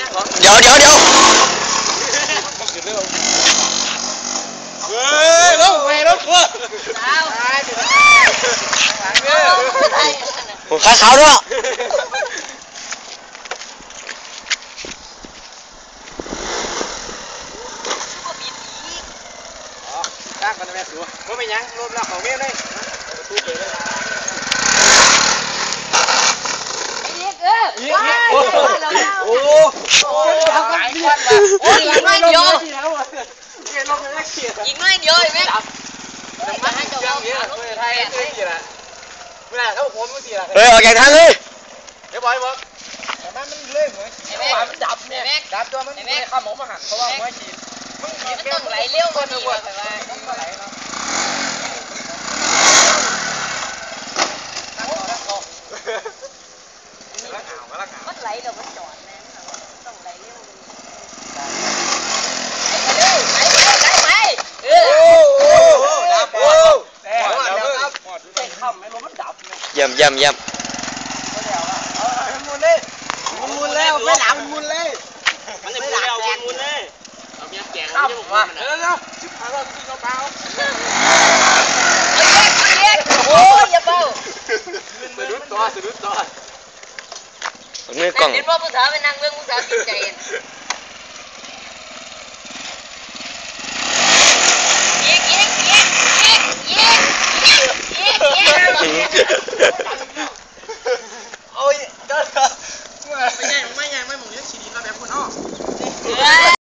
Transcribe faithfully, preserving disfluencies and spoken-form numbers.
เดี๋ยวเดี๋ยวเดี๋ยว เฮ้ยลงไปลงครัว ผมขายขาวด้วย ตั้งกันแม่สูว่าไม่ยังลบแล้วของเมียเลย อีกเออ โอ้โห โอ้ยอีกน้อยเดียว เมียลงเลยเขียด อีกน้อยเดียวเห็นไหม ยังเยอะเลยไทยเยอะละเมื่อไหร่เขาผมมันสี่หลัก เฮ้ยออกจากทางเลย เดี๋ยวบอยบอกแต่มันมันเลื่อยหัวขีดมันดับเนี่ยดับตัวมันไม่ข้ามออกมาหันเพราะว่าหัวขีดมึงขีด มันต้องไหลเร็วกว่านี้ว่าแต่ว่า ต้องไหลเนาะ มันไหลเดี๋ยวมันจอดนะต้องไหลเร็วกว่านี้ไปเลยไปไปไปไปเออ โอ้โหดับโอ้แต่ เยี่ยมเยี่ยมเยี่ยม มุนเลยมุนแล้วไม่หลังมุนเลย มันจะมุนแล้วมันมุนเลยเอาเมียแกง ข้ามมาเดี๋ยวเดี๋ยวชิบหายแล้วพี่น้องเปล่า เอาเย็นเอาเย็นโอ้ยอย่าเบา สะดุดตัวสะดุดตัว มือกล่อง เห็นว่าผู้สาวไปนั่งเรื่องผู้สาวติดใจ